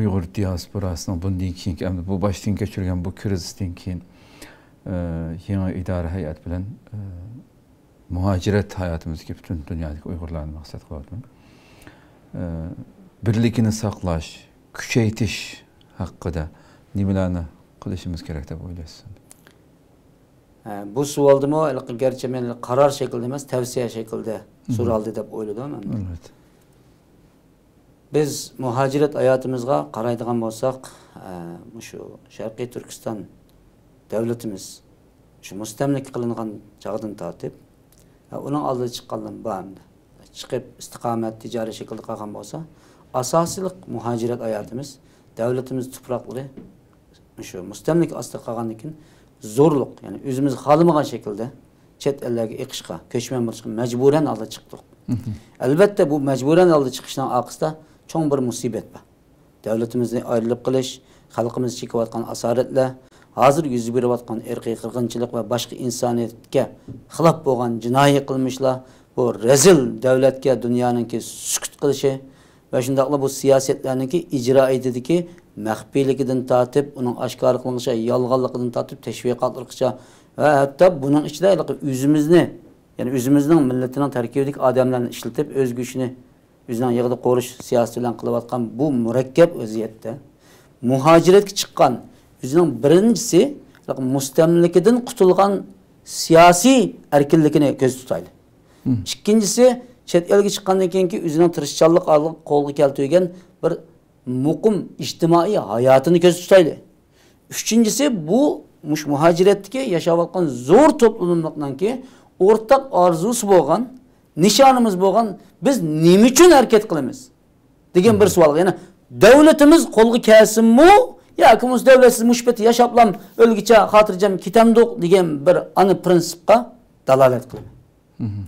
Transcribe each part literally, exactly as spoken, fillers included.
ئۇيغۇر دىياسپوراسىنىڭ بۇندىن كېيىنكى، ئەمدى بۇ باشتىن كەچۈرگەن بۇ كىرىزىستىن كېيىن، ئە، يېڭى ئىدارە ھەيئەت بىلەن، ئە، مۇھاجىرەت ھاياتىمىزدىكى پۈتۈن دۇنيادىكى ئۇيغۇرلارنى مەقسەت قىلىۋاتىمەن. ئە، بىرلىكىنى ساقلاش، كۈچەيتىش ھەققىدە نېمىلەرنى قىلىشىمىز كېرەك دەپ ئويلايسىز؟ ھە، بۇ سوئالدىمۇ ھېلىقى گەرچە مەن قارار شەكلىدە ئەمەس، تەۋسىيە شەكلىدە مھم. سورالدى دەپ ئويلىدىم ئەمدى. ئەلۋەتتە. بىز مۇھاجىرەت ھاياتىمىزغا قارايدىغان بولساق، ئە، مۇشۇ شەرقىي تۈركىستان دۆلىتىمىز شۇ مۇستەملىكە قىلىنغان چاغدىن تارتىپ، ئە، ئۇنىڭ ئالدىدا چىققانلىرىمۇ بار ئەمدى. چىقىپ ئىستىقامەت، تىجارىي شەكىلدە قالغان بولسا، ئاساسلىق مۇھاجىرەت ھاياتىمىز، دۆلىتىمىز تۇپراقلىرى شۇ مۇستەملىكە ئاستىغا قالغاندىن كېيىن زورلۇق، يەنى ئۆزىمىز خالىمىغان شەكىلدە چەت ئەللەرگە ئېقىشقا، كۆچمەن بولۇشقا مەجبۇرەن ھالدا چىقتۇق. مھم. ئەلۋەتتە، بۇ مەجبۇرەن ھالدا چىقىشنىڭ ئارقىسىدا چوڭ بىر مۇسىبەت بار. دۆلىتىمىزدىن ئايرىلىپ قېلىش، خەلقىمىز چېكىۋاتقان ئاسارەتلەر، ھازىر يۈز بېرىۋاتقان ئىرقىي قىرغىنچىلىق ۋە باشقا ئىنسانىيەتكە خىلاپ بولغان جىنايى قىلمىشلار، بۇ رەزىل دۆلەتكە دۇنيانىڭكى سۈكۈت قىلىشى ۋە شۇنداقلا بۇ سىياسەتلەرنىڭكى ئىجرائىيىتىدىكى مەخپىيلىكىدىن تارتىپ، ئۇنىڭ ئاشكارا قىلىنغىچە، يالغانلىقىدىن تارتىپ، تەشۋىقاتلىرىغىچە ۋە ھەتتا بۇنىڭ ئىچىدە ھېلىقى ئۆزىمىزنى، يەنى ئۆزىمىزنىڭ مىللىتىنىڭ تەركىبىدىكى ئادەملەرنى ئىشلىتىپ، ئۆز گۆشىنى ئۆزىنىڭ يېغىدا قورۇش سىياسىتى بىلەن قىلىۋاتقان بۇ مۇرەككەپ ۋەزىيەتتە مۇھاجىرەتكە چىققان، ئۆزىنىڭ بىرىنچىسى مۇستەملىكىدىن قۇتۇلغان سىياسىي ئەركىنلىكىنى كۆزدە تۇتايلى. مم. ئىككىنچىسى، چەت ئەلگە چىققاندىن كېيىنكى ئۆزىنىڭ تىرىشچانلىق ئارقىلىق قولغا كەلتۈرگەن بىر مۇقىم ئىجتىمائىي ھاياتىنى كۆزدە تۇتايلى. ئۈچىنچىسى، بۇ مۇشۇ مۇھاجىرەتتىكى ياشاۋاتقان زور توپلىملىقنىڭكى ئورتاق ئارزۇسى بولغان، نىشانىمىز بولغان، بىز نېمە ئۈچۈن ھەرىكەت قىلىمىز دېگەن بىر سوئال. يەنى دۆلىتىمىز قولغا كەلسۇنمۇ ياكى بولمىسا دۆلەتسىز مۇشۇ پېتى ياشاپلام ئۆلگۈچە خاتىرجەم كېتەمدۇق دېگەن بىر ئانا پرىنسىپقا دالالەت قىلىمەن. مم.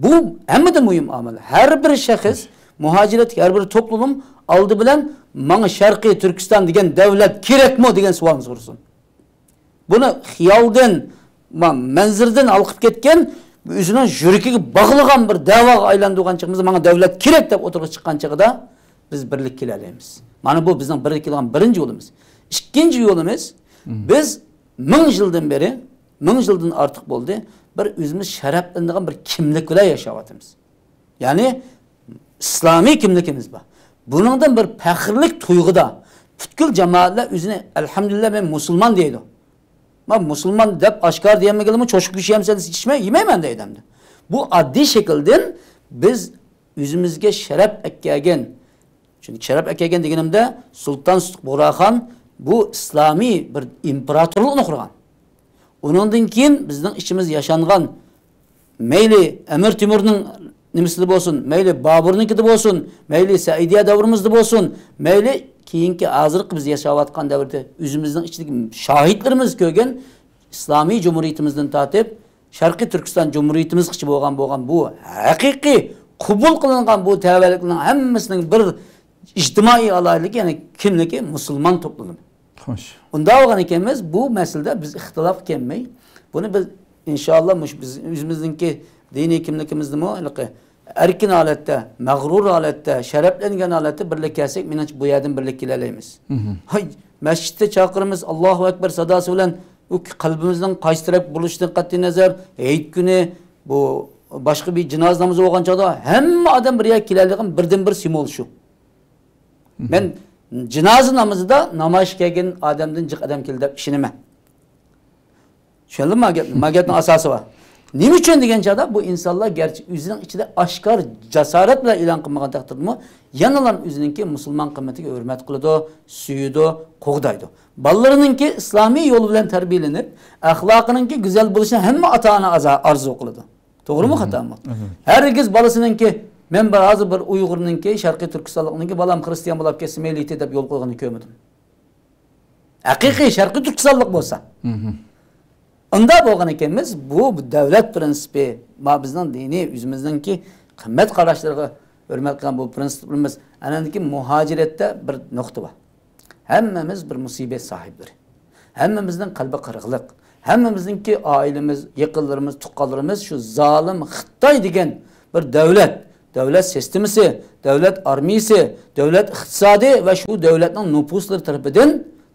بۇ ھەممىدىن مۇھىم ئامىل. ھەر بىر شەخس، مۇھاجىرەتتىكى ھەر بىر توپلۇم ئالدى بىلەن ماڭا شەرقىي تۈركىستان دېگەن دۆلەت كېرەكمۇ دېگەن سوئالنى سورىسۇن. بۇنى خىيالدىن، ما-، مەنزىرىدىن ھالقىپ كەتكەن، ئۆزىنىڭ يۈرىكىگە باغلىغان بىر دەۋاغا ئايلاندۇرغان چېغىمىزدا، ماڭا دۆلەت كېرەك دەپ ئوتتۇرىغا چىققان چېغىدا بىز بىرلىككە كېلەلەيمىز. مانا بۇ بىزنىڭ بىرلىككە كېلىدىغان بىرىنچى يولىمىز. ئىككىنچى يولىمىز، مم. بىز مىڭ يىلدىن بېرى، مىڭ يىلدىن ئارتۇق بولدى، بىر ئۆزىمىز شەرەپلىنىدىغان بىر كىملىك بىلەن ياشاۋاتىمىز. يەنى ئىسلامىي كىملىكىمىز بار. بۇنىڭدىن بىر پەخىرلىك تۇيغۇدا پۈتكۈل جامائەتلەر ئۆزىنى، ئەلھەمدۇلىللا، مەن مۇسۇلمان دەيدۇ. ما مۇسۇلمان دەپ ئاشكارا دېيەلمىگەنلىرىمۇ چوشقا گۆشى يەمسەن دېسە، ئىچمەي، يېمەيمەن دەيدۇ ئەمدى. بۇ ئاددىي شەكىلدىن بىز ئۆزىمىزگە شەرەپ ئەكەلگەن، چۈنكى شەرەپ ئەكەلگەن دېگىنىمدە، سۇلتان سۇتۇق بۇغراخان بۇ ئىسلامىي بىر ئىمپېراتورلۇقنى قۇرغان. ئۇنىڭدىن كېيىن بىزنىڭ ئىچىمىز ياشانغان، مەيلى ئەمىر تېمۇرنىڭ نېمىسىدە بولسۇن، مەيلى بابۇرنىڭكىدە بولسۇن، مەيلى سەئىدىيە دەۋرىمىزدە بولسۇن، مەيلى كېيىنكى ھازىرقى بىز ياشاۋاتقان دەۋردە ئۆزىمىزنىڭ ئىچىدىكى شاھىتلىرىمىز كۆرگەن ئىسلامىي جۇمھۇرىيىتىمىزدىن تارتىپ شەرقىي تۈركىستان جۇمھۇرىيىتىمىزغىچە بولغان، بولغان بۇ ھەقىقىي قوبۇل قىلىنغان بۇ تەۋەلىكنىڭ ھەممىسىنىڭ بىر ئىجتىمائىي ئالاھىدىلىكى، يەنى كىملىكى مۇسۇلمان توپلىمى. خوش. ئۇنداق بولغان ئىكەنمىز، بۇ مەسىلىدە بىز ئىختىلاپقا كەلمەي، بۇنى بىز ئىنشاللا مۇشۇ بىز ئۆزىمىزنىڭكى دىنىي كىملىكىمىزنىمۇ ھېلىقى ئەركىن ھالەتتە، مەغرۇر ھالەتتە، شەرەپلەنگەن ھالەتتە بىرلىككە كەلسەك، مېنىڭچە بۇ يەردىن بىرلىككە كېلەلەيمىز. مھم. ھاي، مەسچىتتە چاقىرىمىز، ئاللاھۇ ئەكبەر ساداسى بىلەن ئۇ قەلبىمىزنىڭ قايسى تەرەپ بولۇشىدىن قەتئىينەزەر، ھېيت كۈنى بۇ باشقا بىر جىنازا نامىزى بولغان چاغدا ھەممە ئادەم بىر يەرگە كېلەلىگەن بىردىنبىر سىمۋول شۇ. مھم. مەن جىنازا نامىزىدا نامايىشقا كەلگەن ئادەمدىن جىق ئادەم كېلدى دەپ ئىشىنىمەن. چۈشەندىڭمۇ ما گەپنى؟ ما گەپنىڭ ئاساسى بار. نېمە ئۈچۈن دېگەن چاغدا بۇ ئىنسانلار گەرچە ئۆزىنىڭ ئىچىدە ئاشكارا جاسارەت بىلەن ئېلان قىلمىغان تەقدىردىمۇ، يەنىلا ئۆزىنىڭكى مۇسۇلمان قىممىتىگە ھۆرمەت قىلىدۇ، سۆيىدۇ، قوغدايدۇ. بالىلىرىنىڭكى ئىسلامىي يول بىلەن تەربىيەلىنىپ، ئەخلاقىنىڭكى گۈزەل بولۇشىنى ھەممە ئاتا-ئانا ئازا-، ئارزۇ قىلىدۇ. توغرىمۇ، مھم. خاتامۇ؟ مھم. ھەرگىز بالىسىنىڭكى، مەن بىر ھازىر بىر ئۇيغۇرنىڭكى، شەرقىي تۈركىستانلىقنىڭكى، بالام خرىستىيان بولاپ كەتسە مەيلى ئىدى دەپ يول قويغىنىنى كۆرمىدىم. ھەقىقىي شەرقىي تۈركىستانلىق بولسا. مھم. ئۇنداق بولغان ئىكەنمىز، بۇ دۆلەت پرىنسىپى، ما بىزنىڭ دىنىي، ئۆزىمىزنىڭكى قىممەت قاراشلىرىغا ھۆرمەت قىلغان بۇ پرىنسىپلىرىمىز، ئەنەندىكى مۇھاجىرەتتە بىر نۇقتا بار. ھەممىمىز بىر مۇسىبەت ساھىبلىرى. ھەممىمىزنىڭ قەلبى قىرغىنلىق. ھەممىمىزنىڭكى ئائىلىمىز، يېقىنلىرىمىز، تۇغقانلىرىمىز شۇ زالىم خىتاي دېگەن بىر دۆلەت، دۆلەت سىستېمىسى، دۆلەت ئارمىيىسى، دۆلەت ئىقتىسادى ۋە شۇ دۆلەتنىڭ نوپۇسلىرى تەرىپىدىن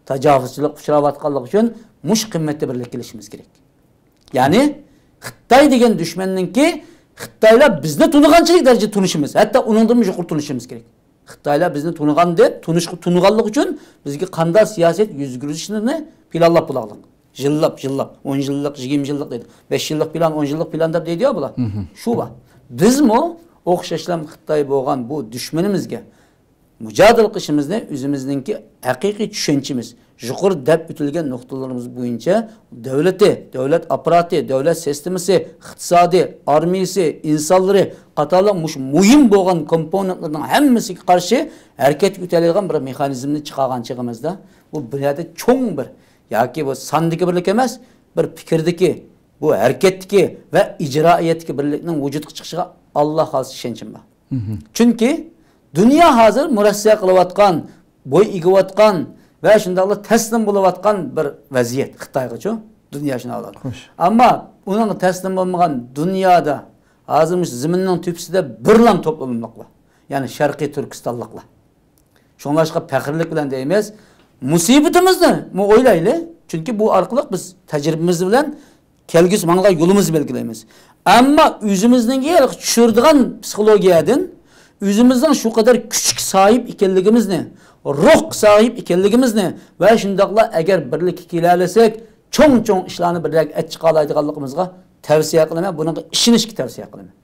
تاجاۋۇزچىلىققا ئۇچراۋاتقانلىقى ئۈچۈن مۇشۇ قىممەتتە بىرلىككە كېلىشىمىز كېرەك. يەنى خىتاي دېگەن دۈشمەننىڭكى خىتايلار بىزنى تونۇغانچىلىك دەرىجىدە تونۇشىمىز، ھەتتا ئۇنىڭدىنمۇ يۇقىرى تونۇشىمىز كېرەك. خىتايلار بىزنى تونۇغاندىن، تونۇشقا، تونۇغانلىقى ئۈچۈن بىزگە قانداق سىياسەت يۈرگۈزۈشنى پىلانلاپ بولاغلىق. يىللاپ، يىللاپ، ئون يىللىق، يىگىرمە يىللىق دەيدۇ. بەش يىللىق پىلان، ئون يىللىق پىلان دەپ دەيدۇ يا بۇلار. شۇ بار. بىزمۇ ئوخشاشلا خىتاي بولغان بۇ دۈشمىنىمىزگە مۇجادىلە قىلىشىمىزنى ئۆزىمىزنىڭكى ھەقىقىي چۈشەنچىمىز، يۇقىرىدا دەپ ئۆتۈلگەن نۇقتىلىرىمىز بويىچە دۆلىتى، دۆلەت ئاپپاراتى، دۆلەت سىستېمىسى، ئىقتىسادى، ئارمىيىسى، ئىنسانلىرى قاتارلىق مۇشۇ مۇھىم بولغان كومپونېنتلارنىڭ ھەممىسىگە قارشى ھەرىكەتكە ئۆتەلەيدىغان بىر مېخانىزمنى چىقارغان چېغىمىزدا، بۇ بۇ يەردە چوڭ بىر، ياكى بۇ ساندىكى بىرلىك ئەمەس، بىر پىكىردىكى، بۇ ھەرىكەتتىكى ۋە ئىجرائىيەتتىكى بىرلىكنىڭ ۋۇجۇدقا چىقىشىغا ئاللا خالىسا ئىشەنچىم بار. چۈنكى دۇنيا ھازىر مۇرەسسە قىلىۋاتقان، بوي ئېگىۋاتقان ۋە شۇنداقلا تەسلىم بولۇۋاتقان بىر ۋەزىيەت خىتايغىچۇ، دۇنيا شۇنداق بولىدۇ. ئەمما ئۇنىڭغا تەسلىم بولمىغان دۇنيادا ھازىر مۇشۇ زېمىننىڭ تۆپىسىدە بىرلا توپلىمىلىق بار. يەنى شەرقىي تۈركىستانلىقلار. شۇڭلاشقا پەخىرلىك بىلەن دەيمىز، مۇسىبىتىمىزنى مۇ ئويلايلى. چۈنكى بۇ ئارقىلىق بىز تەجرىبىمىز بىلەن كەلگۈسى ماڭىدىغان يولىمىزنى بەلگىلەيمىز. ئەمما ئۆزىمىزنىڭكى ھېلىقى چۈشۈرىدىغان پسىخولوگىيەدىن ئۆزىمىزنىڭ شۇ قەدەر كۈچكە ساھىب ئىكەنلىكىمىزنى، روھقا ساھىب ئىكەنلىكىمىزنى ۋە شۇنداقلا ئەگەر بىرلىككە كېلەلىسەك، چوڭ-چوڭ ئىشلارنى بىرلەك ئەتچىقالايدىغانلىقىمىزغا تەۋسىيە قىلىمەن، بۇنىڭغا ئىشىنىشكە تەۋسىيە قىلىمەن.